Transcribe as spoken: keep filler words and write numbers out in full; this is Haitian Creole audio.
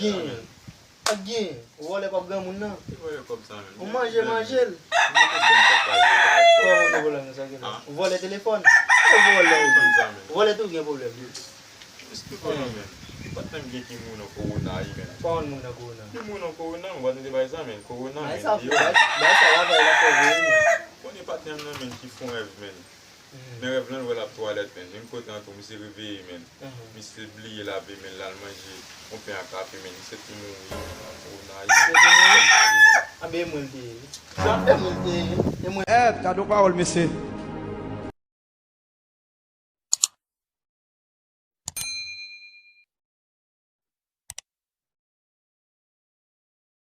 Gen. Pa gen. Ou vòlè kòb granmoun nan. Ki vòlè kòb sa menm? Ou manje, manje l. Ou mete bon kòb pa l. Kòman ou gen pwoblèm nan sa gen la? Ou vòlè telefòn? Ou vòlè. Telefòn sa menm. Ou vòlè tou gen pwoblèm. Misye vòlè menm. Li pa t menm gen ki moun an kowona wi menm. Kòman moun an kowona? Ki moun an kowona? Mwen pa tande bay sa menm. Kowona menm. Bay sa, bay sa la bay la fò vre wi menm. Konnen patnè m nan menm ki fon rèv menm. Men rèv lan l wè l ap twalèt menm. Menm kote an tou misye reveye menm. Misye bliye lave men l, l al manje yon pen ak kafe menm. Misye tou mouri menm. Kowona wi. Misye tou mouri? Anben e mwen l te ye. Sa? E mwen l te ye. E mwen. Èd, gade yon pawòl mesye.